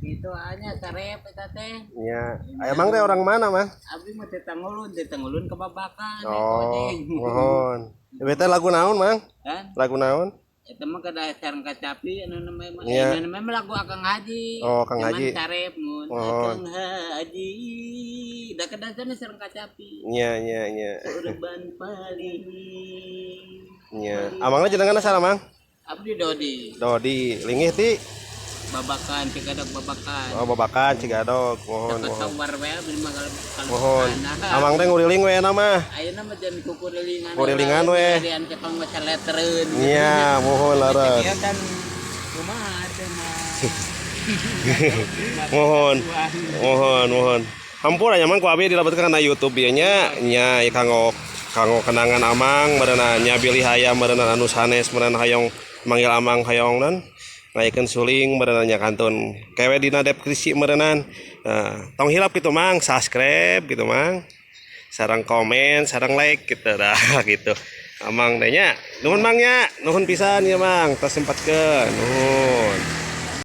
Itu hanya sarep eta teh. Nya, emang teh orang mana, Mang? Abdi mah teh Tangulun, ke Babakan. Oh, mohon. Ieu teh lagu naon, Mang? Kan? Lagu naon? Eta mah kada sareng kacapi anu namanya mah. Iya. Anu namanya mah lagu Akang Haji. Oh, Akang Cuman Haji. Sarep mun Mohon. Akang Haji. Da kadasarna sareng kacapi. Nya, nya, nya. Kurban paling. Nya. Amangna jenengan salah, Mang? Abdi Dodi. Dodi, linggih ti. Babakan, Cigadog Babakan. Oh, Babakan Cigadog. Mohon, Deket mohon. Sawar we abdi mah kalau Mohon. Amang teh nguriling we na mah. Ayeuna mah jangan kukurilingan. Kurilingan we. Kurilingan ke tong letreun. Nya, mohon laras. Iya kan kumaha teh mah. Mohon. Mohon, mohon. Hampura nya Mang ku abi dilebetkeun kana YouTube ieu nya. Nya ieu kanggo kanggo kenangan Amang meureunna nya bilih aya meureunna anu sanes meureunna hayong manggil Amang hayong nan ngayakeun suling meureunna nya kantun kewe dina deskripsi meureunnan. Nah, tong hilap gitu Mang, subscribe gitu Mang. Sareng komen, sareng like gitu dah gitu. Amang teh nya. Nuhun Mang nya, nuhun pisan ya Mang, tos sempatkeun. Nuhun.